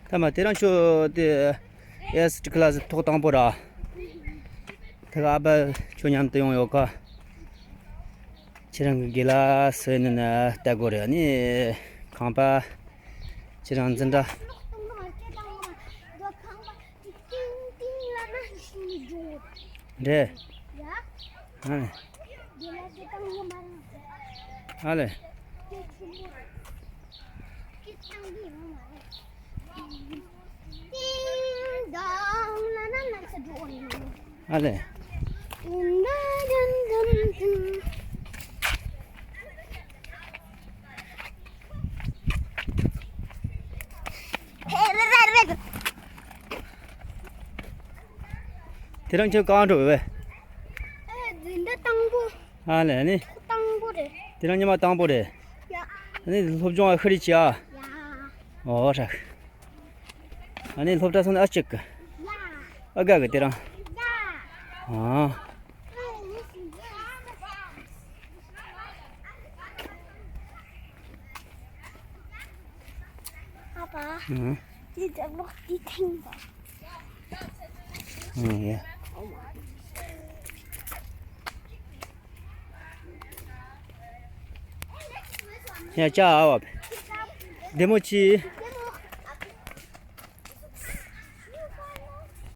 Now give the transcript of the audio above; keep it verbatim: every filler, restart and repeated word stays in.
ཐ་མ་དེ་རང་ཁྱོད་དེ་ཨེ་སི་ཊི་ཀི་ལ་སི་ཐོག་དང་པོ་ར། དེ་ག་ཨ་ཕ་ཁྱོད་མཉམ་དུ་ཡོང་ཡོད་ཀ། ཁྱེད་རང་གི་དགེ་ལགས་སུ་ནི་ན་ལྟ་དགོས་རེད། ཨ་ནི་ཁང་པ་ཁྱེད་རང་འཛིན་གྲྭ། རེད། ཨ་ལེ། ཨ་ལེ། ཨ་ལེ། དེ་རིང་ཁྱོད་གང་འགྲོ་བས། ཨ་འཛིན་གྲྭ་དང་པོ། ཨ་ལེ་ནི། དང་པོ་རེད། དེ་རིང་ཉི་མ་དང་པོ་རེད། ཡ། ནི་སློབ་སྦྱོང་ཨ་ཤི་རི་ཅི་ཨ། ཡ། ཨོ་ཧྲ། ཨ་ནི་སློབ་གྲྭ་སོང་ནས་ཨ་ཅིག་གི། ཡ། ཨ་དགའ་གི་དེ་རིང་། ཡ། ཨ། ཨ་ཕ། ཨང་། འདི་ལྟ་ལོག་འདི་ཐེངས་པ། ཨང་། ཡ། ཡ་ཅག་ཨ་བ། བདེ་མོ་ཅི།